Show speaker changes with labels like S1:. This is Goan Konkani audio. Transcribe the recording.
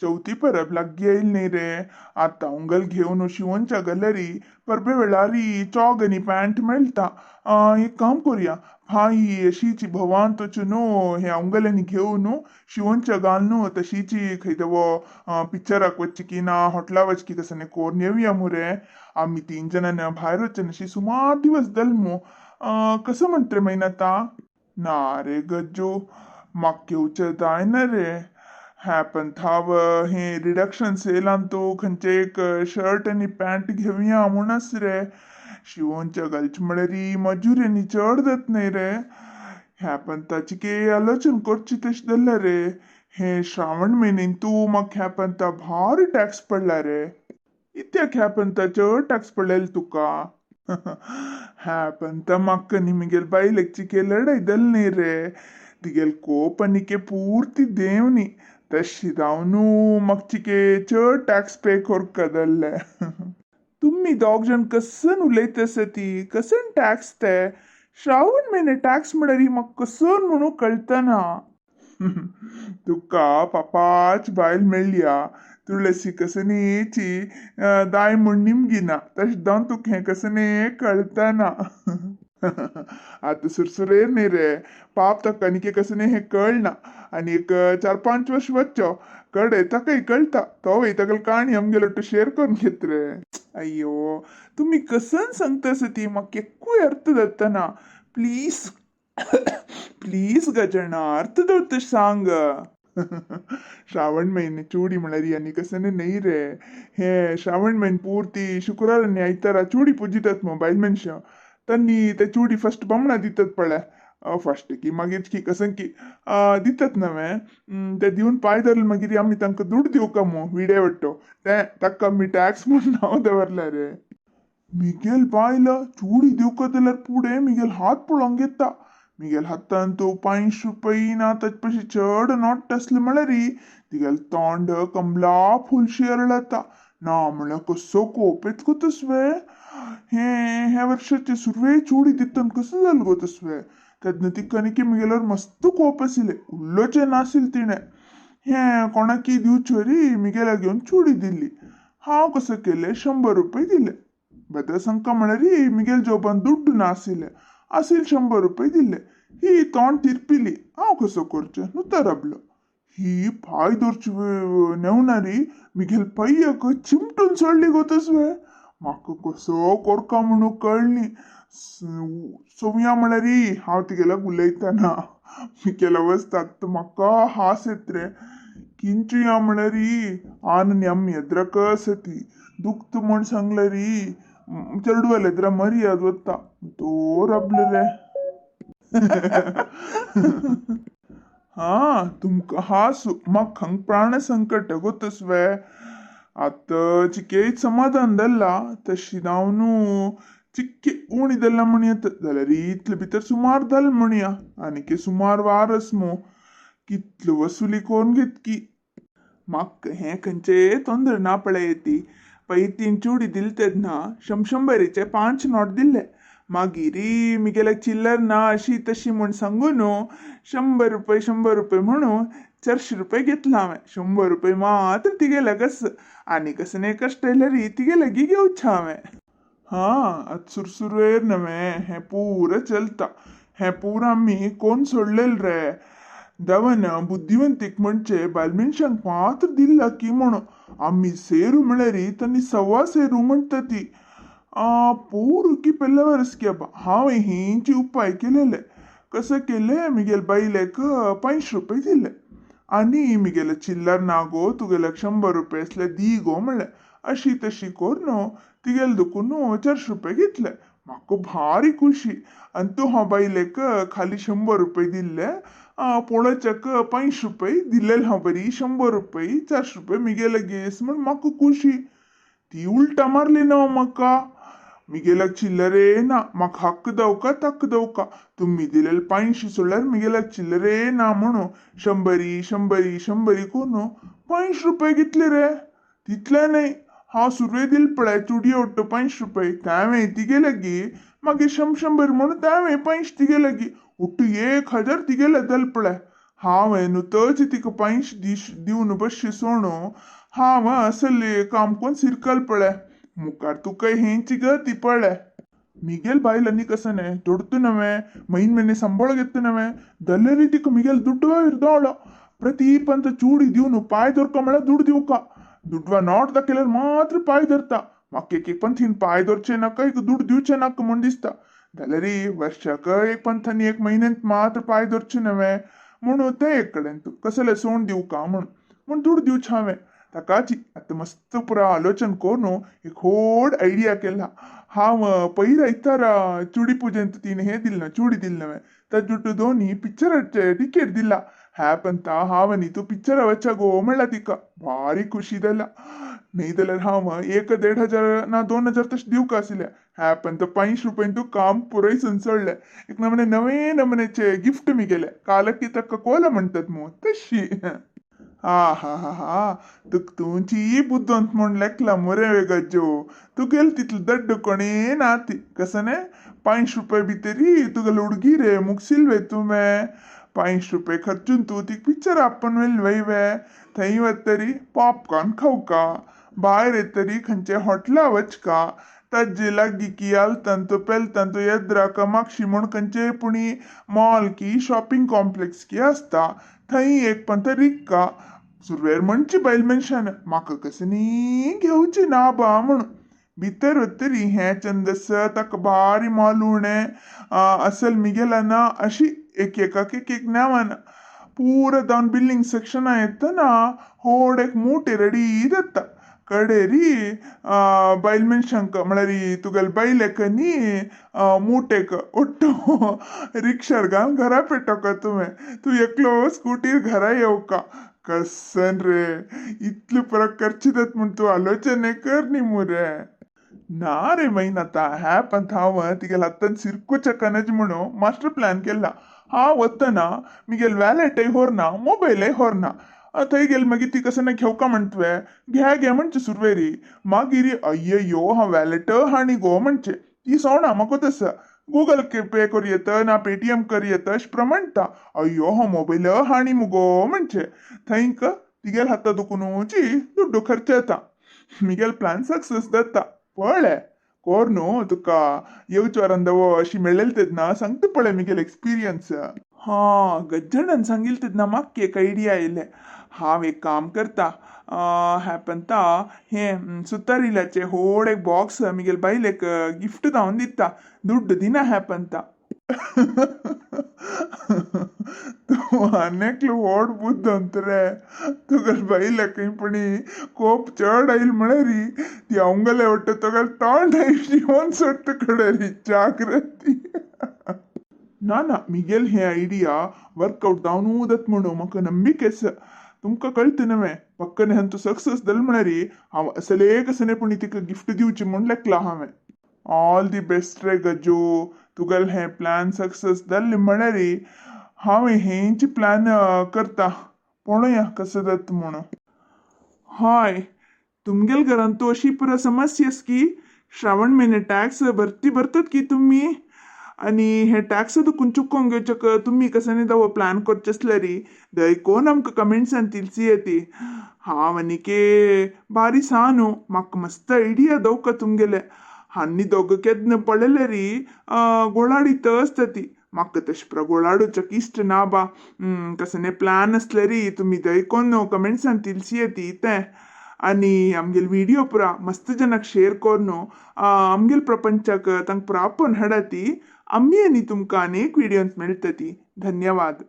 S1: चवथी परब लागीं आयली न्ही रे. आतां उंगल घेवन शिवोनच्या गॅलरी परबे वेळारी चोग आनी पॅन्ट मेळटा. एक काम करुया, भाई अशीची भवान तोच न्हू हे उंगल्यांनी घेवन शिवोनच्या घाल न्हू तशीची खंय देवो पिक्चराक वचची की ना हॉटला वचकी कसं कोरून येवया मुरे. आमी तीन जाणां भायर वचून अशी सुमार दिवस जाले मू. कसं म्हणत रे मागीर आतां? ना रे गज्जू, म्हाका घेवचें जायना रे. हॅपन थाव हे रिडक्शन सेलान तूं खंयचे एक शर्ट आनी पॅन्ट घेवया म्हूण आस रे. शिवोनच्या घालचे म्हळ्यार मजुरी आनी चड जात न्ही रे. ह्या पंताची के आलोचन करची तशें जालें रे. हे श्रावण म्हयन्यान तूं म्हाका ह्या पंता भारी टॅक्स पडला रे. इत्याक ह्या पंता चड टॅक्स पडलेले तुका? ह्या पंता म्हाका न्ही म्हगेले बायलेक चिके लडाय जाली न्ही रे. तिगेले कोप आनी पुर्ती देंवनी तशी जावन म्हाका चिके चड टॅक्स पे कोरका जाल्ले. तुमी दोग जाण कसन उलयत आसा ती कसन टॅक्स ते? श्रावण म्हयने टॅक्स म्हळ्यार म्हाका कसन म्हणून कळतना. तुका पापाच बायल मेळ्ळ्या, तुळसी कसनेची दाय म्हूण निमगिना, तशें जावन तुका हें कसने कळतना. आतां सुरसुरेर न्ही रे पाप, ताका आनी कसने हें कळना. आनी एक 4-5 वर्ष वच्चो कडे ताकाय कळटा. तो वयता काणी आमगेलो टू शेअर करून घेत रे. अय्यो, तुमी कसन सांगता आसा ती म्हाका एक्कूय अर्थ जातना. प्लीज प्लीज गजाणा, अर्थ दवरता सांग. श्रावण म्हयने चुडी म्हळ्यार आनी कसने न्ही रे. हे श्रावण म्हयने पुर्ती शुक्रार आनी आयतारा चुडी पुजितात मग बायल मनशां. तांणी ते चुडी फस्ट बामणा दितात पळय, फस्ट की मागीर की कसं की दितात नव्हे ते दिवन पांय धरले. मागीर आमी तांकां दुड दिवका मू विडे वाडटो ते, ताका आमी टॅक्स म्हूण नांव दवरलें रे. मिगेल बायल चुडी दिवका जाल्यार फुडें मिगेल हात पळोवंक येता. मिगेल हातान तो 500 रुपये ना ताचे पशी चड नोट आसले म्हळ्यार तिगेलें तोंड कमला फुलशी अरळता. ना म्हळ्यार कसो कोप येता गो तसवे. हे ह्या वर्साचे सुरवे चुडी दितना कसो जालें गो तसवे? तेन्ना तिका न्ही की मिगेल्यार मस्त कोप आशिल्लें, उल्लोचें नाशिल्लें तिणें. हें कोणाकी दिवच्यो री मिगेल्याक घेवन चुडी दिल्ली. हांव कसो केलें, 100 रुपये दिले. बेदर सांगका म्हळ्यार मिगेल जोबान दुड्ड नाशिल्ले, आशिल्ले 100 रुपये दिले. ही तोंड तिरपिली. हांव कसो करचें, नुतो राबलो. ही पांय धरची नेवनारी मिगेल पांयाक चिमटून सोडली गो तसवे. म्हाका कसो कोरका म्हणून कळ्ळी. सोवया म्हळ्यार हांव तिगेल्याक उलयतना मिगेल्या अवस्था म्हाका हास येत रे. किंचुया म्हळ्यार आन आमी एद्रक आसा ती दुखता म्हूण सांगल्यार चेडवाले एद्रा मर्याद वता तो राबलो रे. हा तुमकां हासू, म्हाका हांगा प्राण संकट गो तसवे. आतां चिकेच समाधान जाल्ला तशी जावन चिक्के उणी जाल्ला म्हणया, जाल्यार इतले भितर सुमार जालें म्हणया. आनीक सुमार वार आस मू, कितलो वसुली करून घेतकी. म्हाका हें खंयचें तोंदर ना पळय ती. पळय तीन चुडी दिले तेन्ना शंबरीचे 5 नोट दिल्ले. मागीर मिगेल्याक चिल्लर ना अशी तशी म्हूण सांगून 100 रुपये 100 रुपये म्हणून 400 रुपये घेतला हांवें. 100 रुपये मात्र तिगेल्याक आस, आनी कसं न्ही कश्ट येयल्यार तिगे लागीं घेवचें हांवें. हा आतां सुरसुरेर नव्हे हें पुरो चलता. हें पुरो आमी कोण सोडलेलें रे. देवान बुद्धिवंतीक म्हणचे बायल मनशांक मात्र दिल्ला की म्हणून आमी सेरू म्हळ्यार तांणी सव्वा सेरू म्हणटा ती. पुरो की पेल्ले की बाबा हांवें हेंचे उपाय केलेले. कसं केलें, मिगेल बायलेक 500 रुपये दिले आनी मिगेले चिल्लर ना गो, तुगेल्याक 100 रुपये आसल्यार दी गो म्हणलें. अशी तशी करून तिगेले दुकून 400 रुपये घेतले. म्हाका भारी खुशी. आनी तूं हांव बायलेक खाली 100 रुपये दिल्ले, पोळोच्याक 500 रुपये दिल्लेले. हांव बरी 100 रुपये 400 रुपये मिगेले घेस म्हूण म्हाका खुशी. ती उल्टा मारली ना म्हाका. मिगेल्याक चिल्लरे ना, म्हाका हक्क दवका तक्क दवका, तुमी दिलेले 500 सोडल्यार मिगेल्याक चिल्लरे ना म्हणून शंबरी शंबरी शंबरी करून 500 रुपये घेतले रे. तितले न्हय, हांव सुरवे दिल पळय चुडयो ಒಟ್ಟು 500 रुपये तांवें तिगे लागीं, मागीर शंबर म्हणून तांवें 500 तिगे लागीं, ಒಟ್ಟು 1000 तिगेले जाले पळय. हांवें नुतच तिका 5 दिवन बश्शे सोणू हांव असले काम कोण सिरकल पळे मुखार तुका हेंची गती पळे. मिगेल बायल आनी कसने ದೊಡ್ಡನವೆ ಮೈನ್ ಮೇಲೆ ಸಂಬಳ ಗೆತ್ತನವೆ ದಲ್ಲೆರಿ ತಿಕ್ಕ ಮಿಗೆಲ್ ದುಡ್ಡು ಇರ್ದಾಳ. ಪ್ರತಿ ಪಂತ ಚೂಡಿ ದಿವ್ನು ಪಾಯ್ ದೊರ್ಕೊಂಬಳ ದುಡ್ಡು ದಿವ್ಕ ದುಡ್ವ ನೋಡ್ದ ಕೆಲರ್ ಮಾತ್ರ ಪಾಯ್ ದರ್ತ ಮಕ್ಕೆ ಪಂಥ ಹಿನ್ ಪಾಯ್ ದೊರ್ಚೇನಕ್ಕ ಈಗ ದುಡ್ಡು ದಿವ್ಚೇನಕ್ಕ ಮುಂದಿಸ್ತ ದಲರಿ ವರ್ಷಕ एक पंथानी एक महिन्यांत मात्र पाय धरचे नवे म्हणून ते एक कडेन तूं कसले सोण दिवका म्हूण म्हूण दुड दिवचे हांवें ताकाची आतां मस्त पुरा आलोचन करून एक व्हड आयडिया केला. हांव पयर आयतारा चुडी पुजेंत तिणें हें दिलें चुडी दिलें नवें ताजे दोनी पिक्चराचे टिकेट दिला. हॅप अंत हांव आनी तूं पिक्चरा वच्चा गो म्हणला तिका भारी खुशी जाला. न्ही जाल्यार हांव 1 1,500 ना 2,000 तशें दिवंक आशिल्लें. हॅप अंत 5 रुपयान तूं काम पुराय सणसळ्ळें. एक नमने नवे नमनेचे गिफ्ट मिगेले कालकी तक्क कोला म्हणतात मू तशी. हा हा हा हा तुक तुमची बुद्दोंत म्हूण लेखला मुरे गज्जो तुगेल तितले दड्ड कोणे नाती कसने 5 रुपये भितरी तुगेले हुडगी रे मुगसिल्वे तुवें 5 रुपये खर्चून तूं तिका पिक्चर आपोवन व्हेल वयवे थंय वतरी पॉपकॉर्न खावका भायर येतरी खंयचे हॉटेला वचका ताजे लागीं की आलतान पेलतान येद्राक मागशी म्हूण खंयचे पुणी मॉल की शॉपिंग कॉम्प्लेक्स की आसता थंय एक पंत रिक्का सुरवेर म्हणची बायल मनशान म्हाका कसनी घेवची ना बा म्हूण भितर वतरी हें चंदस ताका भारी मॉल उणें असल मिगेला ना अशी एक एकाक एक एक नांवान पुरा जावन बिल्डींग सेक्शना येतना होड एक मोटे रेडी जाता कडेरी बायल मनशांक म्हळ्यार तुगेले बायलेक न्ही मोटेक ఒట్టు रिक्षार घालून घरा पेटोवका तुवें तूं एकलो स्कुटीर घरा येवका कसन रे इतले परत खर्च जाता म्हूण तूं आलोचने कर न्ही मुरे. ना रे मैन आतां हॅप अंत हांव तिगेल्या हातान सिरकूच्या कनज म्हणून मास्टर प्लॅन केला. हांव वतना मिगेल वॅलेटय व्हरना मोबायलय व्हरना थंय गेल मागीर ती कसं ना घेवका म्हणटवे घे घे म्हणचे सुरवेरी मागीर अय्ययो हांव वॅलेट हाणी गो म्हणचे ती सोणा म्हाका तसं गुगल पे करूं येता ना पेटीएम करूं येता अशें प्रमाणटा अय्यो हांव मोबायल हाणी मुगो म्हणचे थंयक तिगेल हाता दुखुनूची दुड्डू खर्च येता मिगेल प्लॅन सक्सेस जाता. पळय कोर न्हू तुका येवचे वारान दवो अशी मेळ्ळेली तेन्ना सांगता पळय मिगेल एक्सपिरियन्स. हा गज्जणान सांगिल्लें तेन्ना म्हाका एक आयडिया आयलें. हांव एक काम करता हॅपंता हें सुतारिल्याचें व्हड एक बॉक्स मिगेल बायलेक गिफ्ट धांवन दिता दुड्ड दिना हॅपंता. तूं आनी व्हड बुद्द रे तुगेले बायलेक पुणी कोप चड आयल म्हळ्यार ती अवंगले वट्ट तुगेले तोंड शिवोन सोडटा कडेरी जाग्रती. ना ना मिगेल हे आयडिया वर्कआउट जावन जाता म्हणून म्हाका नंबिके आसा. तुमकां कळटा नवें पक्कने हंतू सक्सेस जालें म्हळ्यार हांव असले कसले पुणी तिका गिफ्ट दिवची म्हूण लेखलां हांवें. ऑल the best रे गजो तुगेलें हें प्लॅन सक्सेस जालें म्हळ्यार हांव हेंच प्लॅन करता पळोवया कसो जाता म्हणून. हय तुमगेल घरांत तूं अशी पुरा समस्या आसा की श्रावण म्हयने टॅक्स भरती भरतात की तुमी आनी हे टॅक्स दुखून चुकोवन घेवचेक तुमी कसनी दवो प्लॅन करचे आसल्यार दयकोन आमकां कमेंट्सान तिलसी येती. हांव आनीके बारी सा न्हू म्हाका मस्त आयडिया दवका तुमगेले आनी दोग केन्ना पळयल्यार गोळाडीत आसता ती म्हाका तशें पुरो गोळाडूचें इश्ट ना बा. कसले प्लॅन आसल्यार तुमी दयकोन कमेंट्सान तिलसी येती तें. आनी आमगेले व्हिडियो पुरा मस्त जनाक शेर करून आमगेले प्रपंचाक तांकां पुरा आपोवन हाडात. आमी आनी तुमकां आनी एक व्हिडियोंत मेळटली. धन्यवाद.